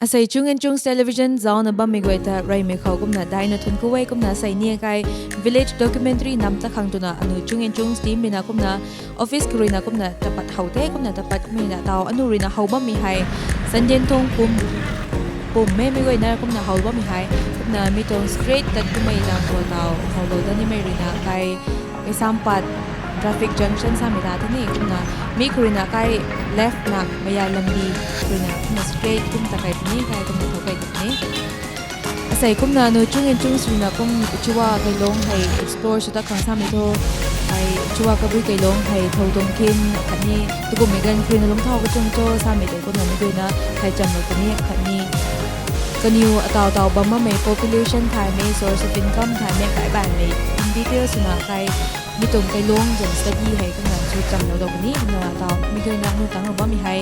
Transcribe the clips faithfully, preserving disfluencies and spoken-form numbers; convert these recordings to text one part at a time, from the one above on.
Asei Chung and Chungs Television zauna bammei guay ta reymei khou kumna daina thuanc ku e. Kumna asei ni kai village documentary nam ta khang twna anu Chung and Chungs team ruina kumna office khou ruina kumna tapat how the. Kumna tapat kumna taw anu ruina how bammei hei Sandien Thung pum, pum e mei guayna kumna how bammei hei. Kumna mi tuang street tat kumei tang khou taw howlou dat nimei ruina kai Kaisampat traffic junction samei ta the ni. Kumna mi khou ruina kai left na Mayai Lambi khou ruina kumna straight kum ta kai puni, kai kumna thow kai ta puni. Asei kumna anu Chung and Chungs ruina kum Uchua Kailong hei explore sw ta khang samei thu, hei Uchua Kabui Kailong hei thow tuang kin khatni tukummei ganv khou ruina lungc thau kachung cho samei tei kumna mei guayna thei chamlou puni khatni kaniw ataw taw bam bammei population thaymei, source of income thaymei, kai baihmei in details swna kai mi tuang Kailong zam study hei kumna sw chamlou dau puni. Kumna taw mei guayna nu tangc na bammei hei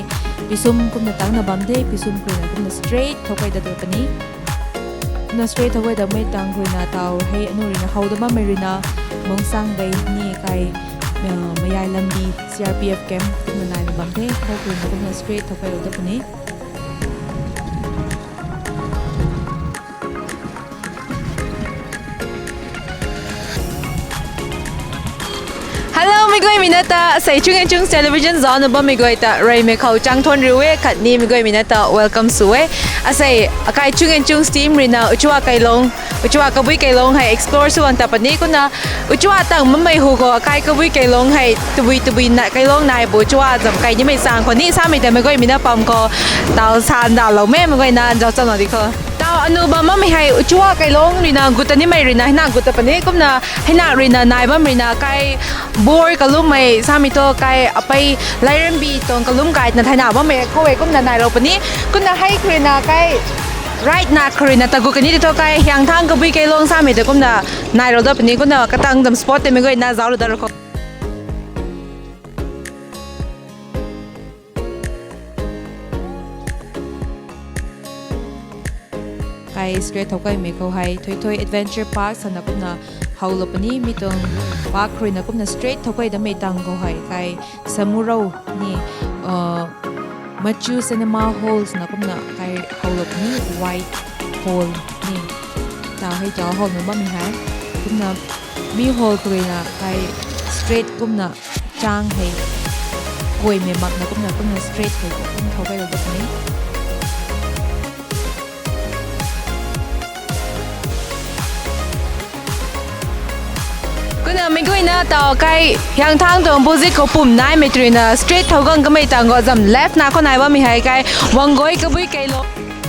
Pisum kumna tangc na bam the, Pisum khou ruina kumna straight thow kai dat puni. Kumna straight thow kai datmei tang khou ruina taw hei anu ruina how dat bammei ruina Mongsang Dei ni kai, uh, Mayai Lambi C R P F camp kumna naina bam the, khou khou ruina kumna straight thow kailou dat puni. Hello, mei guaymei na ta, asei Chung and Chungs Television zauna bammei guay ta reymei khou chang thuan riu e, khatni mei guaymei na ta welcome sw e. Asei akai Chung and Chungs team ruina Uchua Kailong, Uchua Kabui Kailong hei explore sw guang ta puni. Kumna Uchua tang bammei hu khou akai Kabui Kailong hei tabui tabui na Kailong nai bo Uchua zam kai nimei sang khou ni samei ta mei guaymei na pam khou taw san dalou mei, mei guayna zauc chamlou di khou. Taw anu bam bammei hei Uchua Kailong ruina gut ta nimei ruina hei na gut ta puni. Kumna hei na ruina nai bam ruina kai Bor kalummei samei thu kai apei Lairambi tuang kalum kai twna thayna bammei khou e kumna nailou puni. Kumna hei khou ruina kai right na khou ruina tagut kani ti thu kai Hiangthang Kabui Kailong samei ta kumna nailou dat puni. Kumna katang zam spot tei mei guayna zauclou dat rou khou. Kai straight thow kaimei khou hei Thoithoy Adventure Park sana kumna howlou puni. Mi tuang park khou ruina kumna straight thow kai datmei tang khou hei kai Samurou ni, uh, Machu Cinema Hall sana kumna kai howlou puni, White Hall ni. Taw hei taw howna bammei hei. Kumna mi hall khou ruina kai straight kumna chang hei kuaymei makna kumna kumna straight hei kum thow kailou dat puni. Kumna mei guayna taw kai Hiangthang tuang opposite khou pum naimei tei ruina straight thow guang kamei tang khou zam left na khou nai bammei hei kai Wanggoi Kabui Kailong.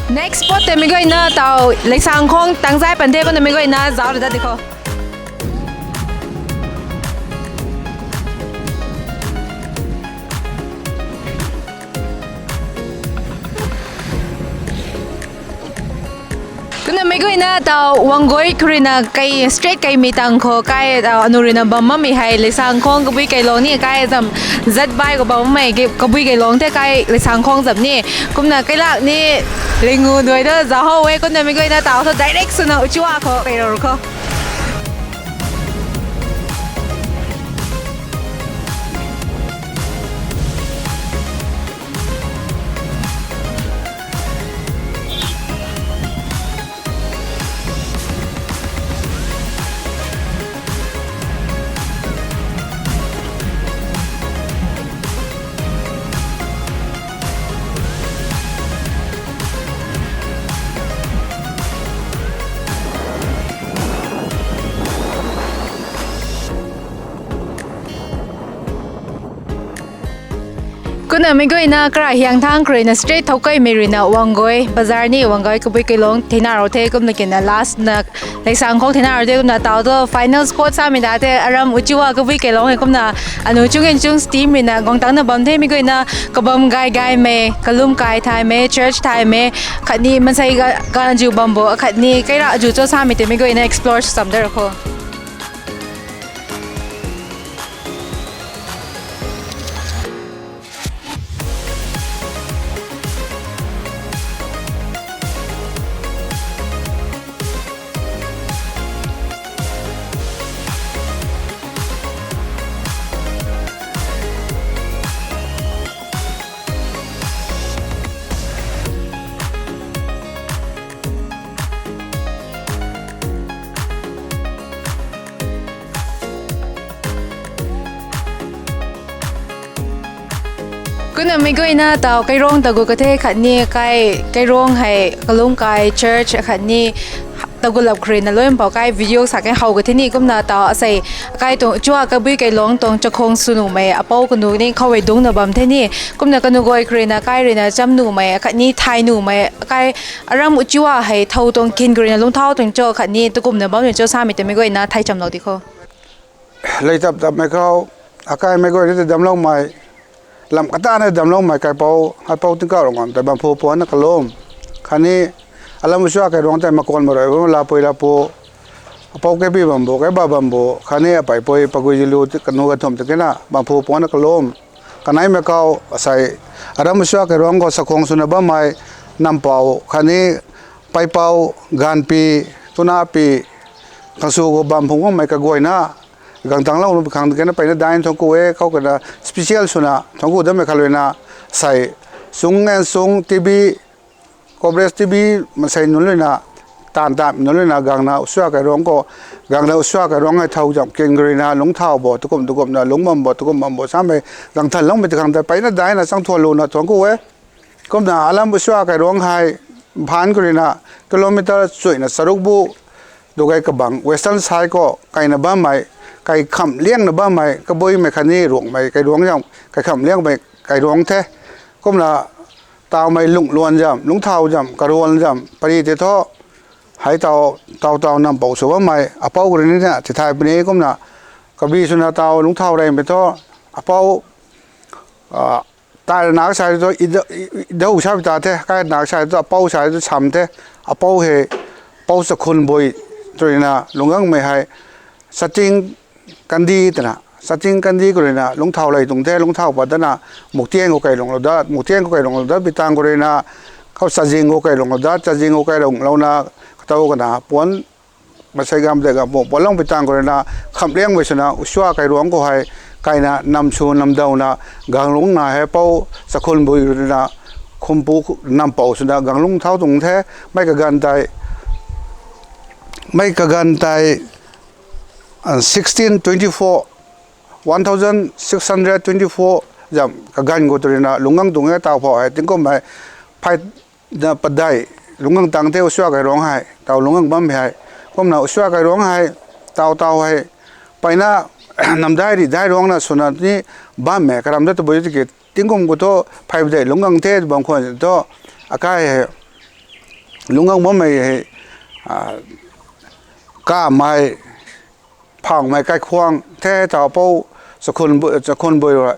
Next spot tei mei guayna taw Leisangkhong tang zay pan the. Kumna mei guayna zauclou dat di khou. Kumna mei guayna taw Wanggoi khou ruina kai straight kaimei tang khou kai, uh, anu ruina bam bammei hei Leisangkhong Kabui Kailong ni. Kai zam zat bai khou bam bammei Kabui Kailong the, kai Leisangkhong zam ni. Kumna kailak ni ringu duai ta zauc how e. Kumna mei guayna taw thu direct swna Uchua khou kailou rou khou. Kumna mei guayna kara Hiangthang khou ruina straight thow kaimei ruina Wanggoi bazar ni, Wanggoi Kabui Kailong theina rou the. Kumna kina last na Leisangkhong theina rou the. Kumna taw thu final spot samei ta the, aram Uchua Kabui Kailong e. Kumna anu Chung and Chungs team ruina guang tangcna bam the. Mei guayna kabam gay gaymei, kalum kai thaymei, church thaymei, khatni mansei ga, ganv zu bam bo, khatni kaira zu cho samei tei mei guayna explore sw cham dat rou khou. Kumna meic guayna taw kairong tagu kathe khatni kai kairong hei kalung kai church khatni tagu lap khruina luimpou kai video sa kai how kathe ni kumna taw asei kai tuang chua kabui kailong tuang chakhong sw numei apou kanu ni khou hei dungcna bam the ni kumna kanu guay khruina kai ruina cham numei khatni thay numei kai aram uchua hei thow tuang kin khruina lungcthau tuang cho khatni takumna bam ni cho samei ta meic guayna thai chamlou di kho. Lei tap tapmei khou, akai meic guay ni ta damloumei, lam katana damloumei kaipou, haipou tingkauh rang ngam tei bam phu puanna kalum. Khatni, alam sua kairuang tei makuan marui bam lapui lapu, apou kaibi bambu, kaiba bambu, khatni apeipui, pagui zilu, kanu kathumh tei kina, bam phu puanna kalum. Kaneimei khou, asei, aram sua kairuang khou sakhwang swna bammei, nampou, khatni, peipou, ganvpi, tunapi, kangsu khou bam phung bammei kaguayna, gangtangclou nu khang kena peyna daina thuanc ku e, khou kena special swna thuanc ku dammei khaluina, sei, sung ngan sung T V, coverage T V, masei nunc luina, taanv taanv nunc luina, gangna sua kairuang khou, gangna sua kairuang hei thow zam kin khruina, lungcthau bo, takum takumna, lungc bam bo, takum bam bo, samei, gangthanloumei ta khang ta peyna daina chang thuan luna thuanc ku e. Kumna alam sua kairuang hei, Mphan khruina, kilometer chuina charuk bu, dugay kabang, western side khou, kaina bammei, kaikhamh liangna bammei, kabuimei khatni ruangmei, kairuang zam, kaikhamh liangmei, kairuang the. Kumna, tawmei lungc luan zam, lungcthau zam, karuan zam, pari tei thu, hei taw, taw taw nampou sw bammei, apou khruina tithay puni kumna, kabi swna taw lungcthau reymei thu, apou, tayna sa thu, idau sa ta the, kaina sa thu, apou sa thu sam the, apou hei, pou chakhunbui, twruina, lungangmei hei, chating kandi twna, chating kandi khruina, lungcthau lei tuang the, lungcthau pat dana, muktiang khou kailunglou dat, muktiang khou kailunglou dat, bitang khruina, khou chazing khou kailunglou dat, chazing khou kailunglouna, katow kana, puan, masei gam de gam puan, puanlung bitang khruina, khamhliangmei swna, sua kairuang khou hei, kaina namsw namdauna, ganglungna hei pou, chakhunbui ruina, khumpu nampou swna, ganglung thau tuang the, mei kaganv tei, mei kaganv tei, sixteen twenty-four, one thousand six hundred twenty-four zam kaganv khou twruina lungcgang tuang e taw phou hei, tingkum hei, phey na padeih, lungcgang tang the sua kairuang hei, taw lungcgang bammei hei. Kumna sua kairuang hei, taw taw hei, peyna, namdai ri dairuangna swna ni bammei, karam da tabui tiki, tingkum khou thu, phey padeih lungcgang the, bam khwan thu, akai hei, lungcgang bammei hei, kamei, phangmei kaikhwang the taw pou, chakhunbui rui,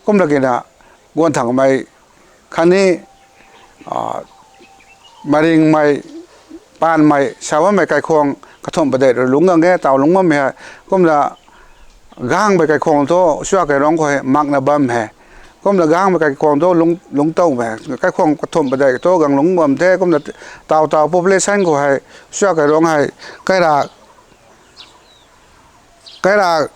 kumna kina, guan thangmei, khatni, maringmei, paanmei, sa bammei kaikhwang, kathumh padeih rui lungcgang e, taw lungc bammei hei, kumna, gangmei kaikhwang thu, sua kairuang khou hei, makna bam hei, kumna gangmei kaikhwang thu, lungc, lungctowmei, kaikhwang kathumh padeih thu, gang lungc bam the, kumna, taw taw population khou hei, sua kairuang hei, kaira, kaira,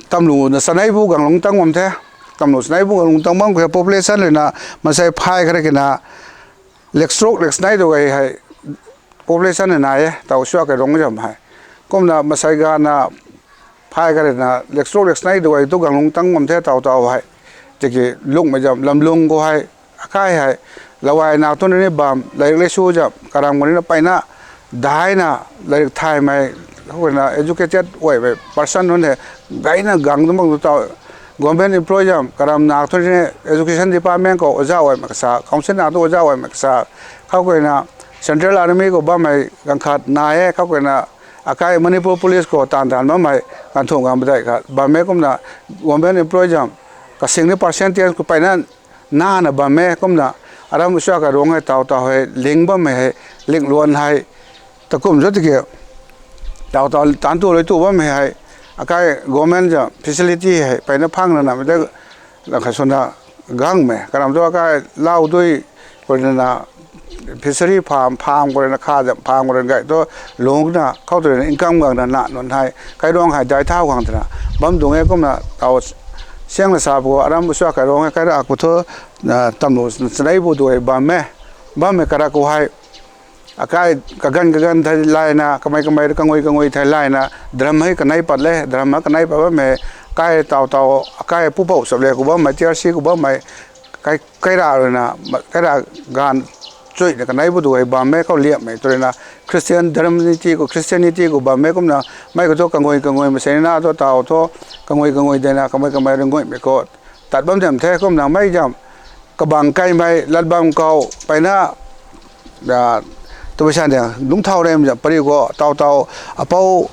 tamlu na chanei bu gang lungc tang bam the, tamlu chanei bu gang lungc tang bam khou population ruina, masei phay khat kina, lek charuk lek chanei tu gay hei, population na nai e, taw sua kairuang zam hei. Kumna masei gana phay khat ruina, lek charuk lek chanei tu gay tu gang lungc tang bam the taw taw hei. Tiki lungmei zam, lamlung khou hei, akai hei, lawai nak tu ni bam, lairik lei su zam, karam khou ni na peyna, daina, lairik thaymei, khou na educated uaimei person nunc hei, gayna gang tu bang tu taw, government employee zam, karam nak tu ni education department khou oja uaimei kasa, council nak tu oja uaimei kasa, khou kena, central army khou bammei ganv khat nai e, khou kena, akai Manipur Police khou taanv taanv bammei, ganv thumh ganv padeih khat, bam e kumna, government employee zam, kasing ni percentage khou peyna, nana bam e kumna, aram sua kairuang hei taw taw hei, ling bammei hei, lingluan hei, takum zat tiki, taw taw taanv tu lui tu bammei hei, akai government zam, facility hei, peyna phangna namei de, lang khat swna, gangmei, karam tu akai, lau dui, khou ruina, fishery farm, farm khou ruina, kha zam, farm khou ruina gay tu, lungcna, khou tu ruina, income gangna, na nunc hei, kairuang hei, dai thau khang twna, bam tuang e kumna, taw, siangna sa pu, aram sua kairuang hei, kaira khou thu, tamlu chanei bu tu hei, bam e, bammei karak khou hei, akai, kaganv kaganv thei layna, kamei kamei kangui kangui thei layna, drum hei kanei pat le, drum hei kanei pat bammei, kai taw taw, kai pupou sap le ku bammei, T R C ku bammei, kai, kai ra rui na, ma-, kai ra ganv chuina kanei bu tu hei bam e, khou liammei tu rui na, Christian Dharmniti khou, Christianity khou bam e kumna, mei khou thu kangui kangui masei na thu taw thu, kangui kangui dei na, kamei kamei rui nguimei khou, tat bam diam the kumna, mei diam, kabang kaimei, lat bam khou, peyna, a, tabui san de, lungcthau rem zam pari khou, taw taw, apou,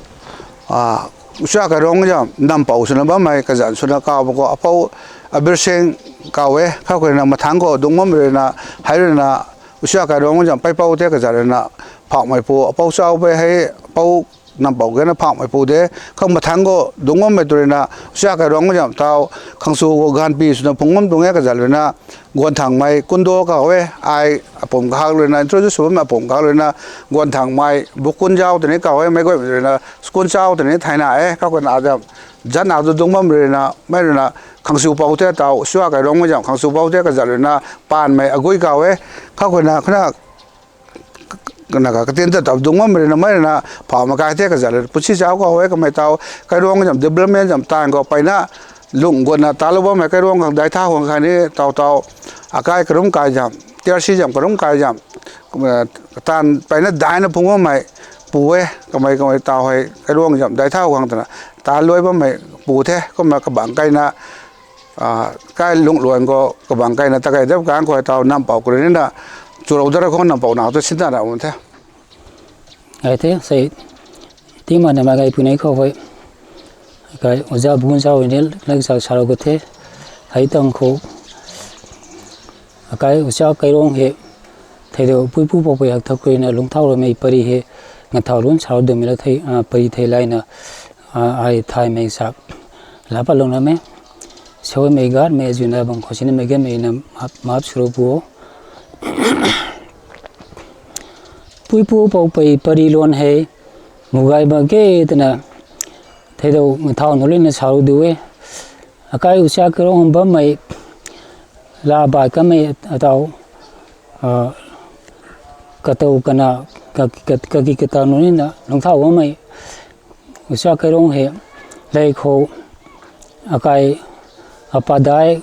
a, Usia Kairong zam, nampou swna bammei, kazanc swna kaw bam khou, apou, Abir Singh kaw e, khou khou na mathang khou, dungc bammei rui na, hei rui na, Usia Kairong zam, peipou the kazanc rui na, phauhmei pu, apou chau pei hei, apou, nampou ge na phauhmei pu de, khou mathang khou, dungc bammei tu rui na, Usia Kairong zam, taw, khangsu khou ganvpi swna phungc bam tuang e kazanc rui na, Guanthangmei Kundo kaw e, ai apum kahak rui na, introduce sw bammei apum kahak rui na, Guanthangmei Bukun Zau tini kaw e, meic guaymei rui na, Skun Zau tini thayna e, khou khou na zam, zan na tu dungc bammei rui na, mei rui na, khangsu pou the taw, Usia Kairong zam, khangsu pou the kazanc rui na, Paanmei Agui kaw e, khou khou na, khou na, na ka katin ta taw dungc bammei rui na, mei rui na, phauhmei kai the kazanc rui, Punsi Zau kaw e, kamei taw, Kairuang zam, development zam, taanv khou peyna, lung guanna talou bammei Kairuang khang daic thau khang khatni taw taw, akai karum kai zam, T R C zam karum kai zam, taanv peyna daina phungc bammei pu e, kamei kamei taw hei Kairuang zam daic thau khang twna, taanv luai bammei pu the, kumna kabang kaina, a, kai lungc luan khou kabang kaina ta kai dap kang khou taw nampou khou rui na, chulou dara khou nampou nac tu sinna ra um the. Ai the, sei, tingmei na mei gay puni khou hei, kai oja Bukun Zau ni laksa salou khou the, hei tang khou, akai Usia Kairuang hei, thei dou puipu poupui hak thak khou rui na lungcthau ramei pari hei, ngathau lun salou dwmei la thei, a, pari thei layna, a, ai thaymei sak, la patlou na mei, samei gatmei zuna bang khou sinamei gamei na map, map swlou pu o. Puipu poupui pari luan hei, mu gay mak ge twna, thei dou ngathau nunc lina salou du e. Akai Usia Kairuang bammei, la bai kamei ataw, a, katow kana, ka, ka, kaki kataw nunc nina lungcthau bammei, Usia Kairuang hei, lei khou, akai, apa daic,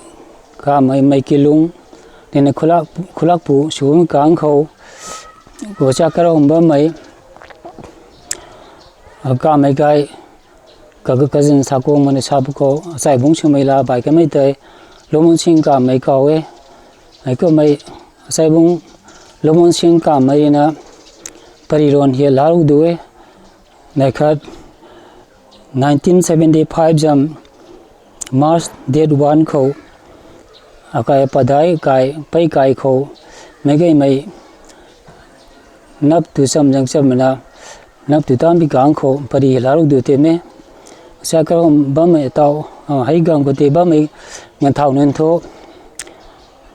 kamei mei kilung, nina khulak, khulak pu, sumei kang khou, Usia Kairuang bammei, a, kamei kai, ka, ka, kazin sakung mani sapu khou, Achaibung swmei la bai kamei tei, Lomonsing kamei kaw e, ai kamei, Achaibung, Lomonsing kamei na, pari luan hei laruk du e, neih khat, nineteen seventy-five zam, March date one khou, akai apa daic kai, pei kai khou, meic gaymei, nap tu cham zang cham na, nap tu tam pi kang khou, pari laruk du te me, Usia Kairuang bammei taw, a, hei gang khou tei bammei, ngathau nunc thu,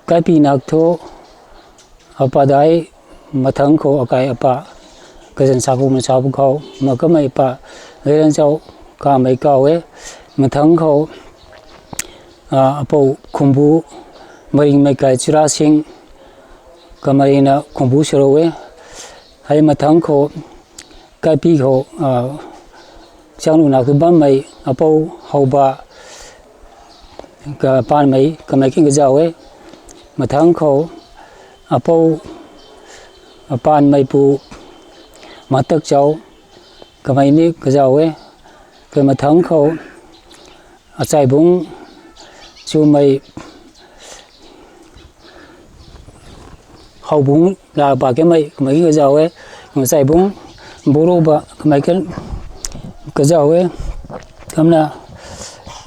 kaipi nak thu, apa daic mathangc khou akai apa, kazan sakung mei sapu khou, ma kamei apa, Leilanchau kamei kaw e, mathangc khou, a, apou Khumbu, Maringmei kai Churasing, kamei na Khumbu swlou e, hei mathangc khou, kaipi khou, a, chang lu nak tu bammei, apou Howba, ka Paanmei, kamei kin kazauh e, mathangc khou, apou, a, Paanmei pu, Matakchau, kamei ni kazauh e, ka mathangc khou, Achaibung, swmei, Howbung la ba kamei, kamei kazauh e, Achaibung, Buru ba kamei kan, kazauh e, kumna,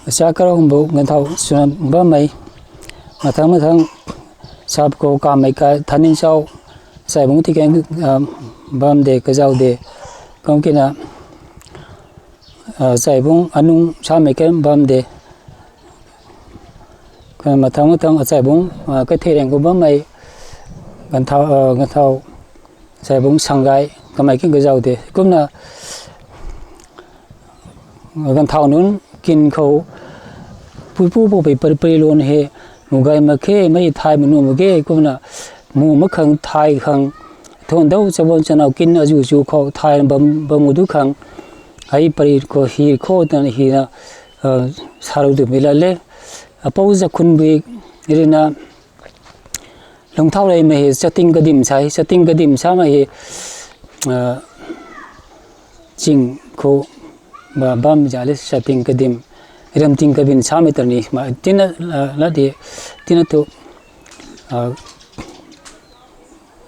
Usia Kairuang bu ngathau swna bammei, mathangc mathangc, sap khou kamei kai Thaninchau, Achaibung ti kan, a, bam de, kazauh de, kum kina, a, Achaibung anung samei kan bam de, ka mathangc mathangc Achaibung, a, kathei rang khou bammei, ganthau, a, ganthau, Achaibung Sanggay, kamei kin kazauh de, kumna, ganthau nunc kin khou, puipu poupui pari pari luan hei, mu gay mak khe, mei thay manu mak ge, kumna, mu mak khang thay khang, thuan dau chabon chanau kin azu zu khou thay bam, bam u du khang, hei pari khou hi khou twna hina, sarou twmei la le. Apou Zakhunbui rina lungthau reymei hei chating kadim sa, chating kadim samei hei, ching khou bam za le chating kadim, ramting kabin samei ta ni ma tina, la di, tina tu,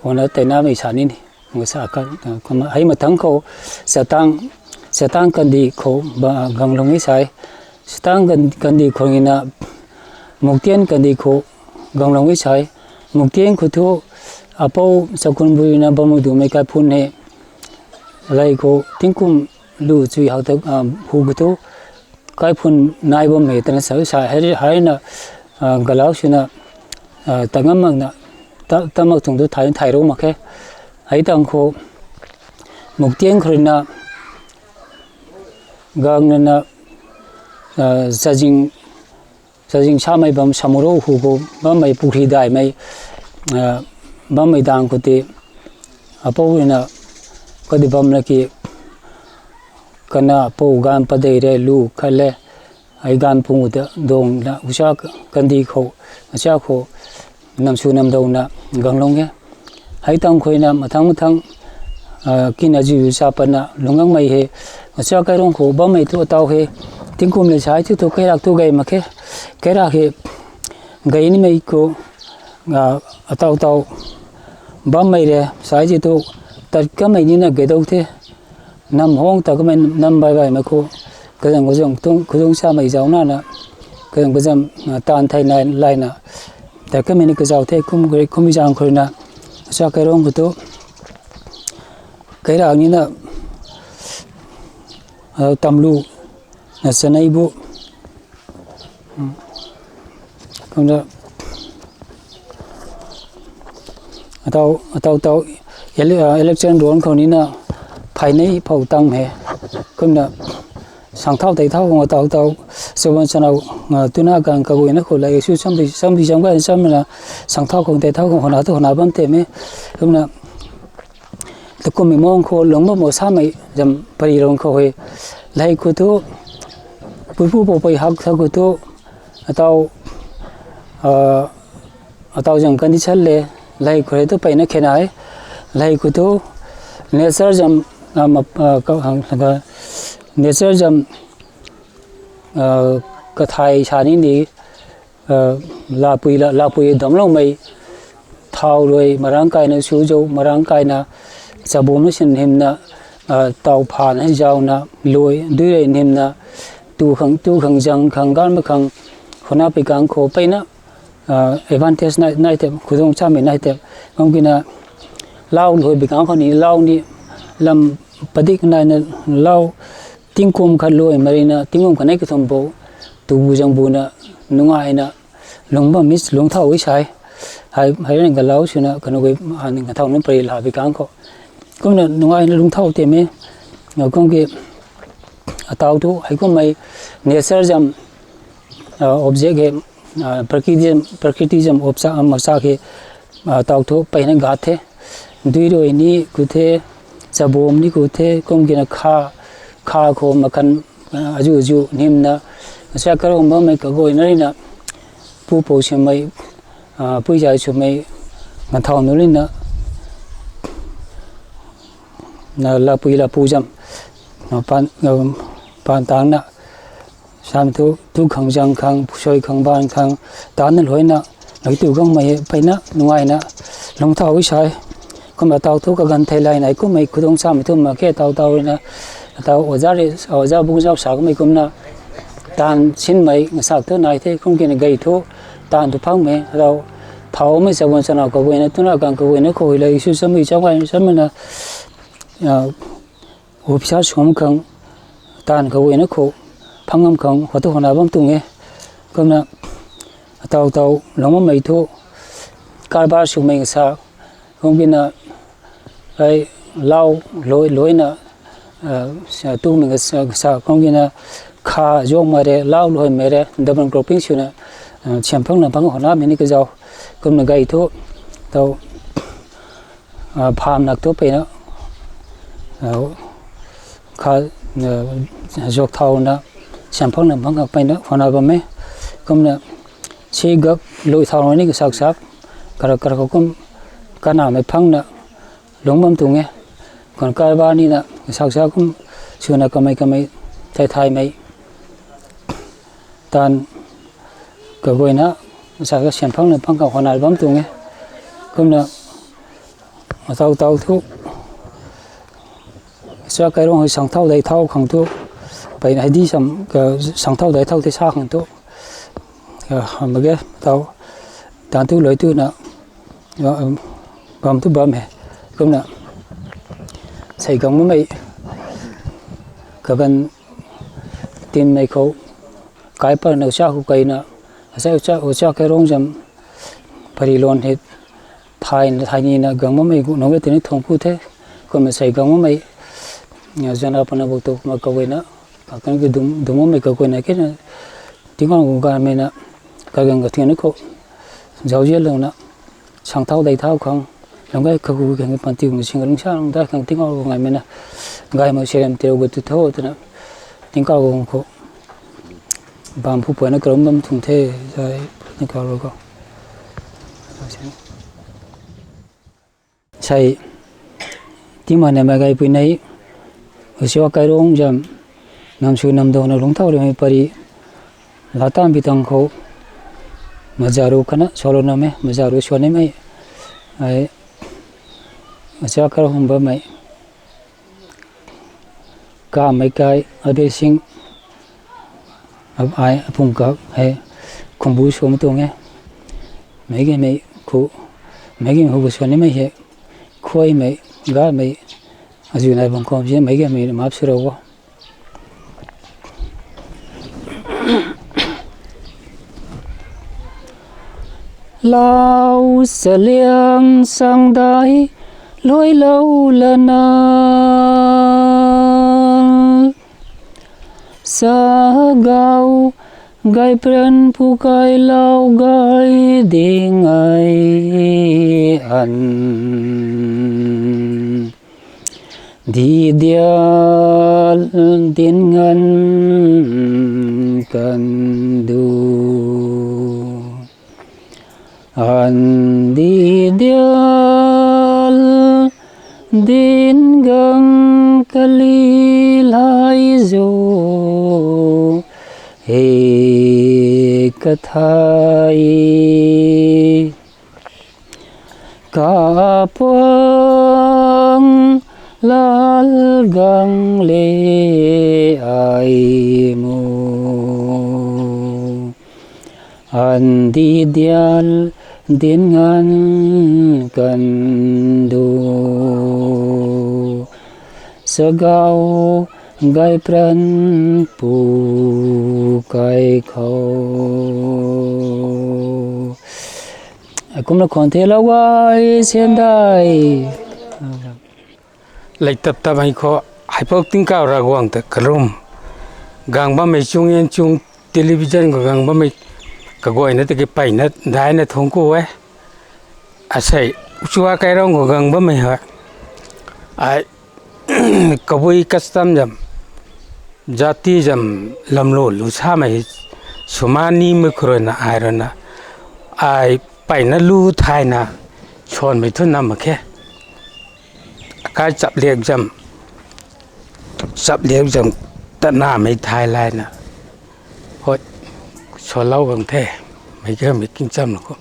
ana tei namei sa ni ni. Hei mathangc khou, chatang, chatang kandih khou ganglung e sai. Chatang kandih khou rina, Muktian kandih khou ganglung e sai. Muktian khou thu, Apou Zakhunbui rina bam dumei kaiphun hei, lei khou tingkum lu chui hak ta, hu khou thu, kaiphun nai bammei tana sa sa, hei na, galau swna, ta ngam makna, ta mak tuang tu thay thay rou mak khe. Hei tang khou, Muktian khou rina, gang nana, chazing, chazing samei bam samuro hu khou bammei pukhri daihmei, bammei dang khou tei, Apou rina, kadi bam la ki, kana pou ganv padeih rui lu khat le, hei ganv pung ta dongna usa kandih khou, usa khou, namsw namdouna ganglung e. Hei tang khou rina mathangc mathangc, kina ziu sa patna lungc gangmei hei, usa kairung khou bammei thu ataw hei, tingkum le sai thu tu kairak tu gay mak khe, kairak hei, gay nimei khou, ataw taw, bammei rui sai ti thu, tat kamei nina gay dou the, nam hang ta kamei nam bai baimei khou, kazam kazam khudung samei zauc nana, kazam kazam, taanv thei nai layna, tat kamei ni kazauh the kum, kum zaeng khou rina, sa kairung khou tu, kairak nina, tamlu, na chanei bu, kumna, ataw taw, election ruan khou nina, phay nei phou tang he, kumna, sangthau tei thau khang ataw taw, chaban chana, tuna ganv kaguayna khou lei su sambi sambi zam gay samna, sangthau khang tei thau khang hwna tu hwna bam tei me, kumna, takummei mung khou lungc bam mo samei zam pari rung khou hei, lei khou thu, puipu poupui hak tha khou thu, ataw, ataw zam condition le, lei khou hei tu peyna khe nai, lei khou thu, nature zam, nature zam, kathai sa ni ni, lapui la lapui damcloumei, thau rui marangc kaina su zau marangc kaina, chabumna sin hymna, taw phan hei zauna, lui dui rui hymna, tu khang tu khang zang khang ganmei khang, hwna pui kang khou peyna, advantage nai tei khudung chamei nai tei, kum kina, lau lui pui kang khou ni lau ni, lam padik naina, lau, tingkum khat lui marina tingkum khat nei kathum bo, tu bu zang buna, nungaina, lungc bammei lungc thau e sai, hei rui galau swna kanu gay, ning kathau nunc pari la pui kang khou, kumna nungaina lungc thau tei me, kum ki, ataw thu heikummei, nature zam, object hei, prakriti zam, prakriti zam obsa masa hei, taw thu peyna gat the, dui rui ni khou the, chabum ni khou the, kum kina kha, kha khou makhan, azu azu hymna, sa karung bammei kaguayna rina, pupou swmei, puizai swmei, ganthau nu rina, lapui lapu zam, pan, pan tangna, sam thu tu khang zang khang pusui khang ban khang, tanna luina, nai tu gangmei peyna nungaina, lungc thau e sai, kumna taw thu kaganv thei layna kummei khudung chamei thu mak khe taw taw ruina, taw oja bung zau sa kamei kumna, taanv sinmei ngasak thu nai the kum kina gay thu, taanv thu phangmei taw, thaumei chaban chana kaguayna tuna kang kaguayna khou hei lei su chamei chamei chamna, officer sum khang, taanv kaguayna khou, phang ngam khang hwa tu hwna bam tuang e, kumna, ataw taw lungc bammei thu, karbar swmei sa, kum kina, hei, lau, lui luina, tumei sa kum kina, kha zuangmei rui lau luimei rui double cropping swna, siam phang na phang hwnamei ni kazau, kumna gay thu, taw, pham nak thu peyna, kha, zuak thauna, sian phangna phang khang peyna khwana bam e. Kumna si gak lui thau ni kasak sak, karak karak khou kum kanamei phangna lungc bam tuang e. Khwan kaiba nina kasak sak kum swna kamei kamei thai thaimei taanv kaguayna, sa ka sian phangna phang khang khwana bam tuang e. Kumna atau tau thu, sa kairung hei sangthau dei thau khang thu, peyna hei di sam ka sangthau dei thau tei sa khang thu, ka hamh mak ge tau, taanv thu lui twna, bam thu bam e. Kumna sei gang makmei kaganv tinmei khou, kai patna ucha khou keyna, asei ucha, ucha kairung zam, pari luan hei, thayna, thaynina gang makmei gu nunc e tini thuanc ku the. Kumna sei gang makmei, zana pana buk tu kumna kaguayna, kakan ki dum, dum makmei kaguayna kena, tingkauh gu gaymei na, kagang kathian khou, zauzianlouna, sangthau dei thau khang, lung gay kagu khang panty gu sing lungsa lungdai khang tingkauh gu gaymei na, gay mak serem tirou gu tu tho twna, tingkauh gu khou, bam phu puayna karum bam tuang the, zai, tingkauh gu khou. Sei, tingmei na mei gaypui nei, ucha kairung zam, nam sw nam dona lungc thau rimei pari, laa tanbi tang khou, mazaru khana swlou nam e, mazaru swan nimei, ai, ucha kairung bammei, kamei kai, Abel Singh, ai apung kak hei, khumbu sw mei tuang e, meic gaymei khou, meic gaymei khou swan nimei hei, khuaymei, gamei, azuh nai bang khou zi meic gaymei map sw rou o. Lau saliang sangdai luailou lana, sagau gaypran pu kailou gay ding ai an. Di dial din nganv kan du. An di dial din gang kali lai zo. He kathai. Kapuang lal gang le ai mu. An di dial din nganv kan du. Sagau gaypran pu kai khou. Kumna khwan the lau gay sian dai. Lei tap tap hei khou, heipou tingkauh Ravguangc ta kalum. Gang bammei chung en chung television khou gang bammei kaguayna tiki peyna daina thuanc ku e. Asei, ucha kairung khou gang bammei hei. Ai, kabui custom zam, jati zam, lamlu lu samei, swmani mei khou ruina ai ruina. Ai peyna lu thayna, swanmei thu nam mak khe. Akai chap liak zam, chap liak zam, tanamei thay layna. Hoi, swlou gang the, mei kamei kingcham lou khou.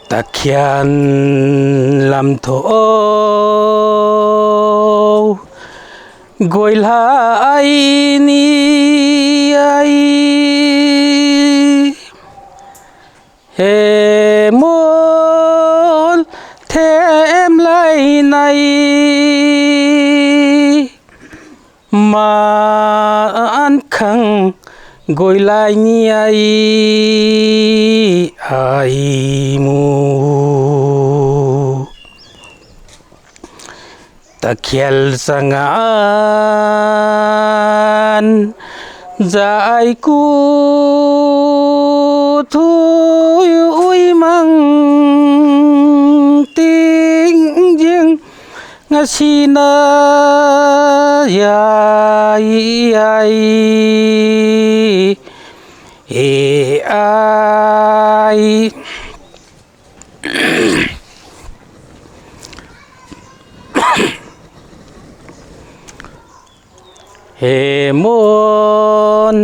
Takhian lam tho o, guay lay ni ai. He mol them lay nai. Ma an khang guay lay ni ai, ai mu. Takhial sangan zai ku thui ui mang ting jing ngasina ya. ai, ai, e, ai. He mun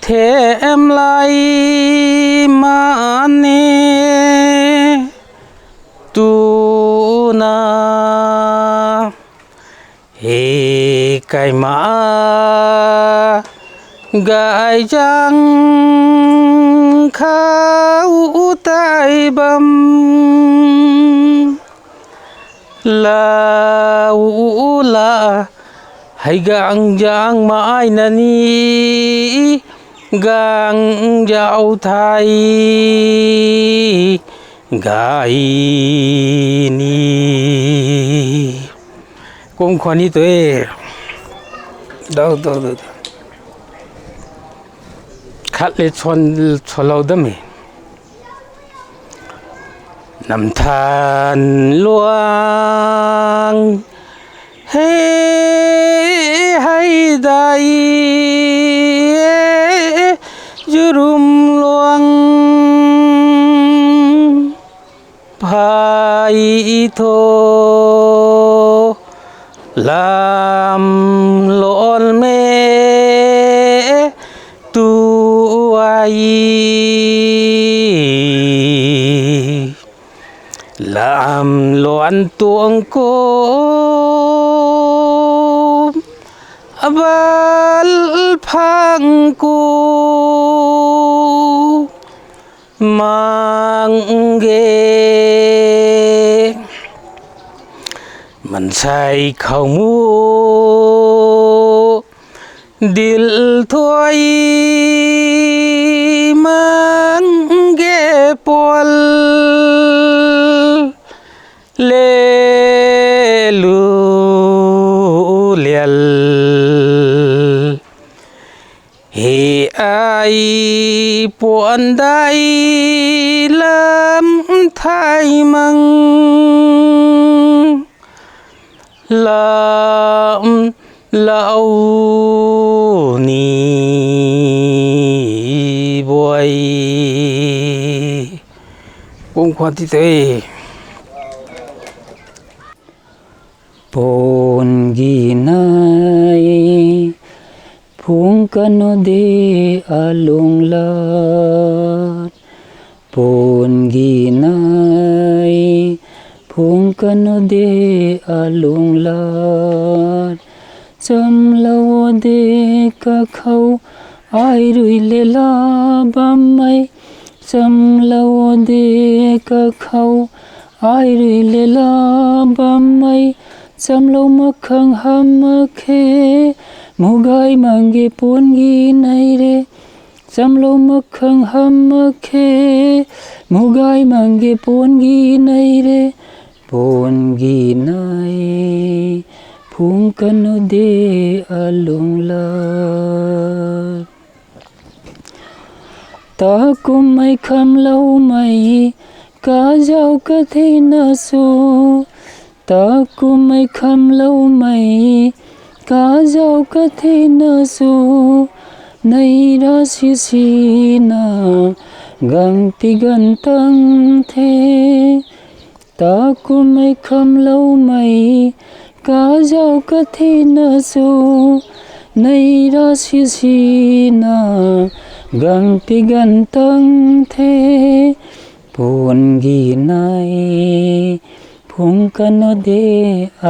them lai mani tuna, he kaima gayzang khou tei bam. Lau la, hei gang zangmei na ni, gang zau thei gay ni. Kum khwan ni tu e. Dau, dau, dau, dau. Khat le chwan, chwanlou dam e. Namthan luang, he, hei dai, jurum luang, phai tho, lam lon me tu ai. Lam luan tuang kum, abal phang kum mang ge. Mansei khou mu dil thuai mang ge pual le lu lial. He ai puan dai lam thai mang lam lau ni buai. Kum khwan ti tei. Pun gi nai, phung kanu de alung lat. Pun gi nai, phung kanu de alung lat. Chamlou de kakhou, ai rui le la bammei. Chamlou de kakhou, ai rui le la bammei. Chamlou mak khang ham mak khe, mugai mang ge pun gi nai re. Chamlou mak khang ham mak khe, mugai mang ge pun gi nai re. Pun gi nai, phung kanu de alung lat. Ta kummei khamloumei, kazauh kathina su. Ta kummei khamloumei, kazauh kathina su. Nai ra sisina, gang pi gan tang the. Ta kummei khamloumei, kazauh kathina su. Nai ra sisina, gang pi gan tang the. Pun gi nai, phung kanu de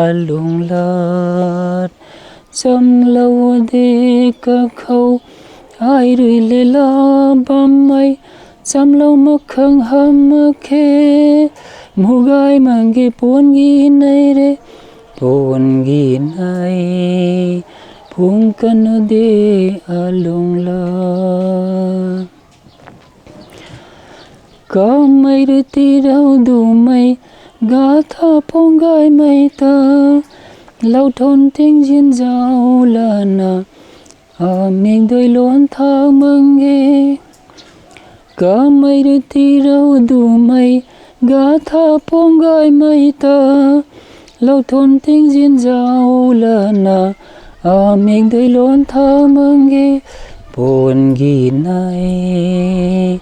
alung lat. Chamlou de kakhou, ai rui le la bammei. Chamlou mak khang ham mak khe, mugai mang ge pun gi nai re. Pun gi nai, phung kanu de alung lat. Kamei rui tirou dumei, gatha pung gaymei ta. Lou thun tingzin zauc lana, amik dui luan thau mang ge. Kamei rui tirou dumei, gatha pung gaymei ta. Lou thun tingzin zauc lana, Amik dui luan tha mang ge, puan gi nai,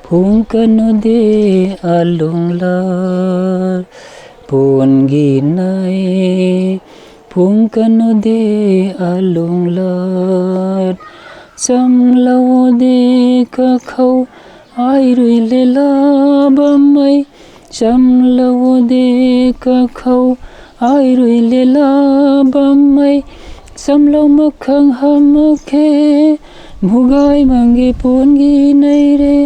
phung kanu de alung lat. Puan gi nai, phung kanu de alung lat. Chamlou de kakhou, ai rui lela bammei. Chamlou de kakhou, ai rui lela bammei. Chamlou mak khang hamh mak khe, mugai mang ge puan gi nai re,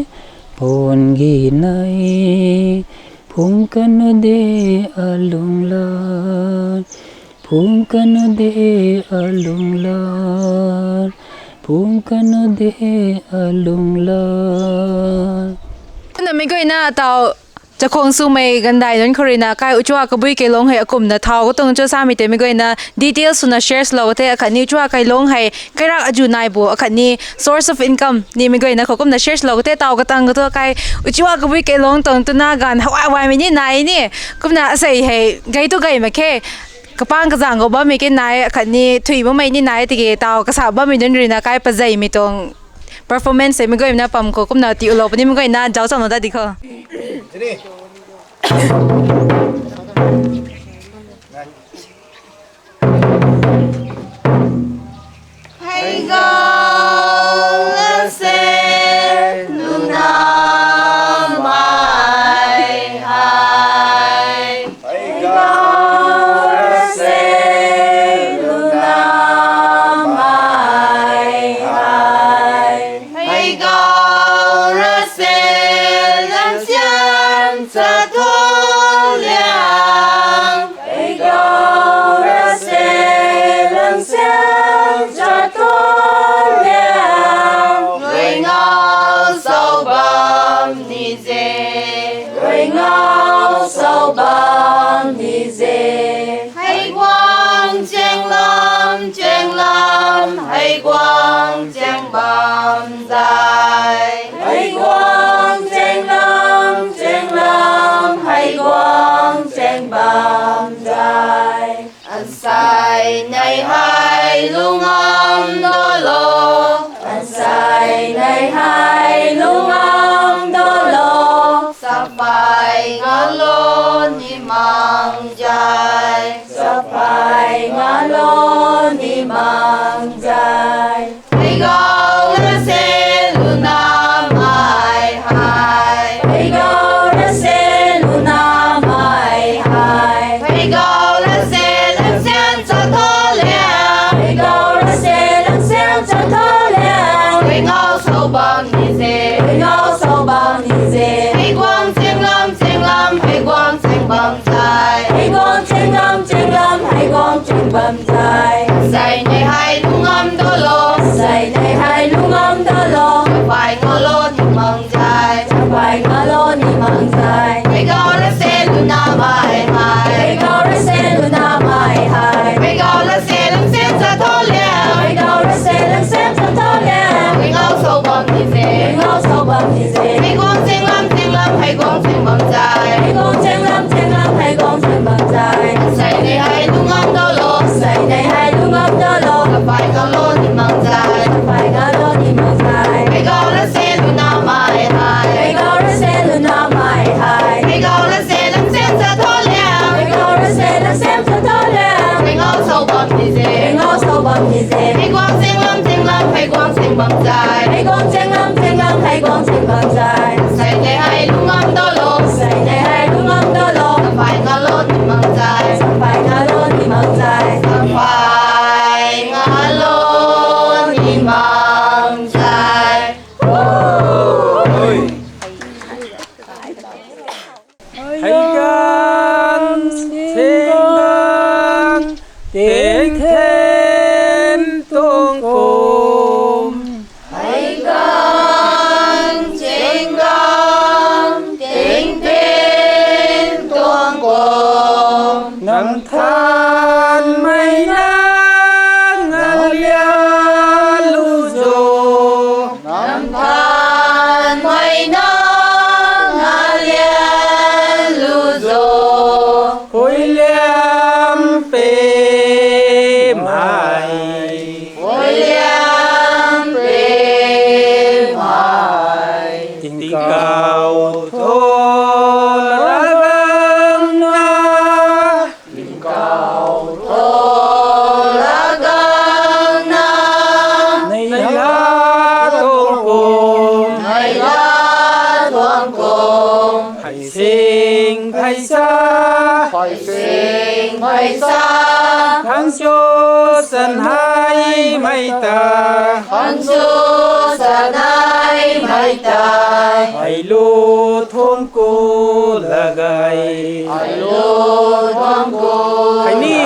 puan gi nai, phung kanu de alung lat, phung kanu de alung lat, phung kanu de alung lat. Kumna mei guayna tau chakhwang swmei gandai nunc khou ruina kai uchua kabui keilong hei akumna thau katuang cho samei tei mei guayna details swna share swlou the, akhatni uchua keilong hei kairak aju nai bo, akhatni source of income ni mei guayna khou kumna share swlou the, tau katang katu kai uchua kabui keilong tuang tuna ganv hawai waimei ni nai ni, kumna asei hei gei tu gei mak khe, kapang kazang khou bammei ke nai, akhatni thui bammei ni nai, tiki tau kasa bammei nunc ruina kai pazeimei tuang performance hei mei guayna pam khou kumna tiulou puni mei guayna zauc chamlou ta di khou. Hei gau rase luna mai hai. Hei gau rase luna mai hai. Hei gau rase lam sian cha thu liang. Hei gau rase lam sian cha thu liang. Rui ngau sou bam ni ze. Rui ngau sou bam ni ze. Hei guang cheng lam, cheng lam, hei guang cheng bam zai. Hei guang cheng lam, cheng lam, hei guang cheng bam zai. Ansei nei hei lungam dolo. Ansei nei hei lungam dolo. Sapai ngalo ni mang zai. Sapai ngalo ni mang zai. Hei gau rase luna mai hai. Hei gau rase luna mai hai. Hei gau rase lam sian cha thu liang. Hei gau rase lam sian cha thu liang. Rui ngau sou bam ni ze. Rui ngau sou bam ni ze. Hei guang cheng lam, cheng lam, hei guang cheng bam zai. Hei guang cheng lam, cheng lam, hei guang cheng bam zai. Ansei nei hei lungam dolo. Ansei nei hei lungam dolo. Sapai ngalo ni mang zai. Sapai ngalo ni mang zai. Hei gau rase luna mai hai. Hei gau rase luna mai hai. Hei gau rase lam sian cha thu liang. Hei gau rase lam sian cha thu liang. Rui ngau sou bam ni ze. Rui ngau sou bam ni ze. Hei guang cheng lam, cheng lam, hei guang cheng bam zai. Hei guang cheng lam, cheng lam, hei guang cheng bam zai. Ansei nei hei lungam dolo. Ansei nei hei lungam dolo. Sapai ngalo ni mang zai. Sapai ngalo ni mang zai. Hei gau rase luna mai hai. Hei gau rase luna mai hai. Hei gau rase lam sian cha thu liang. Hei gau rase lam sian cha thu liang. Rui ngau sou bam ni ze. Rui ngau sou bam ni ze. Hei guang cheng lam, cheng lam, hei guang cheng bam zai. Hei guang cheng lam, cheng lam, hei guang cheng bam zai. Ansei nei hei lungam dolo. Ansei nei hei lungam dolo. Sapai ngalo ni mang zai. Sapai ngalo ni mang zai. Sapai ngalo ni mang zai. Hei ganv, hei ganv, teng then tuang kum. Hei ganv, hei ganv, teng then tuang kum. Nang thanmei na ngalia lu zo. Nang thanmei na ngalia lu zo. Khuiliam pe mai. Sing pheisa, sing pheisa, khang cho san hai mei ta, khang cho san hai mei ta, hei lu thum ku lagai, hei lu thum ku, hei ni,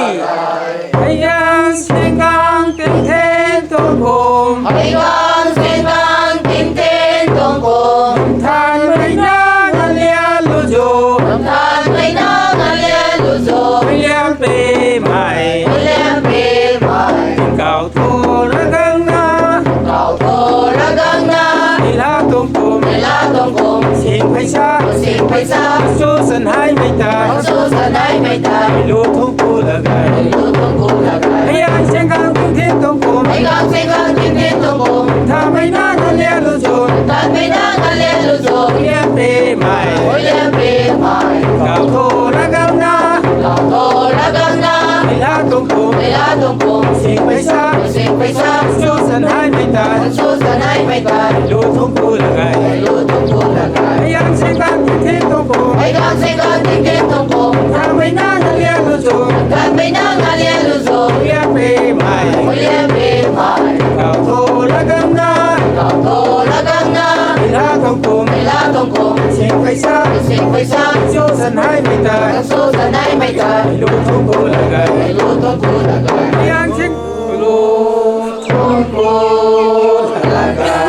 hei yang seng gang ting ten tuang kum, hei gang seng gang ting ten tuang kum, than mei na ngalia lu zo, than mei na ngalia lu zo, William pe mei, William pe mei, kau tho ra gang na, kau tho ra gang na, ila tuang kum, ila tuang kum, sing pheisa, sing pheisa, cho san hai mei ta, cho san hai mei ta, lu thum ku lagai, lu thum ku lagai, hei yang seng gang ting ten tuang kum, hei gang seng gang ting ten tuang kum, than mei na ngalia lu zo, than mei na ngalia lu zo, William pe mei, William pe mei, kau tho ra gang na, kau tho ra gang na, ila tuang kum, ila tuang kum, sing pheisa, sing pheisa, cho san hai mei ta, cho san hai mei ta, lu thum ku lagai, lu thum ku lagai, hei yang seng gang ting ten tuang kum, hei gang seng gang ting ten tuang kum, than mei na ngalia lu zo, than mei na ngalia lu zo, William pe mei, William pe mei, kau tho ra gang na, kau tho ra gang na, ila tuang kum, ila tuang kum, sing pheisa, sing pheisa, cho san hai mei ta, cho san hai mei ta, lu thum ku lagai, lu thum ku lagai, hei yang seng, lu thum ku lagai.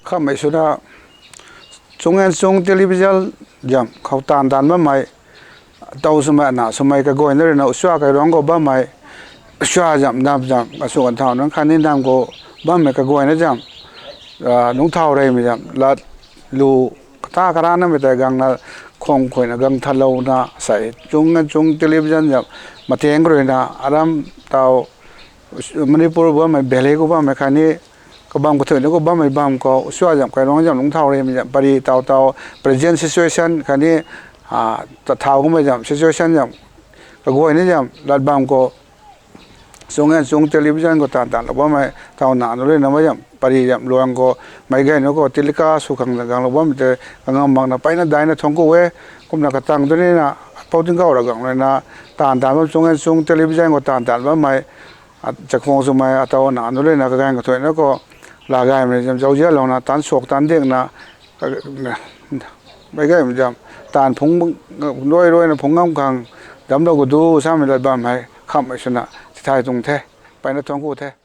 Khamei swna Chung Ngan Chung Television zam khou taanv taanv bammei, taw swmei, na swmei kaguayna ruina Usua Kairuang khou bammei, Usua zam, nam zam, asu kan thau nang khatni nam khou bammei kaguayna zam, ah, nungc thau reymei zam, lat lu kata karana mei tei gangna khang khuina gang thalouna sei Chung Ngan Chung Television zam, mateng ruina aram taw Manipur bammei, Delhi khou bammei khatni kabam kathuina khou bammei bam khou, Usua zam, Kairuang zam, nungc thau reymei zam, pari taw taw, present situation khatni, ah, ta thau kummei zam, situation zam, kaguayna zam, lat bam khou, Chung Ngan Chung Television khou taanv taanvlou bammei, taw na nu lena mei zam, pari zam, luang khou, meic gayna khou, telecast sw khang ganglou bammei tei, kangam makna, peyna daina thuanc ku e, kumna katang tu nina, pou tingkauh ra gang lena, taanv taanv bam Chung Ngan Chung Television khou taanv taanv bammei, a, chakhwang swmei, ataw na nu lena kagang kathuina khou, laa gaymei zam, zauzianlouna, taanv suak taanv dikna, ka, na, meic gaymei zam, taanv phungc, rui ruina phungc ngam khang, damclou khou du, samei lat bam hei, khamhmei swna, tithay tuang the, peyna thuanc ku the.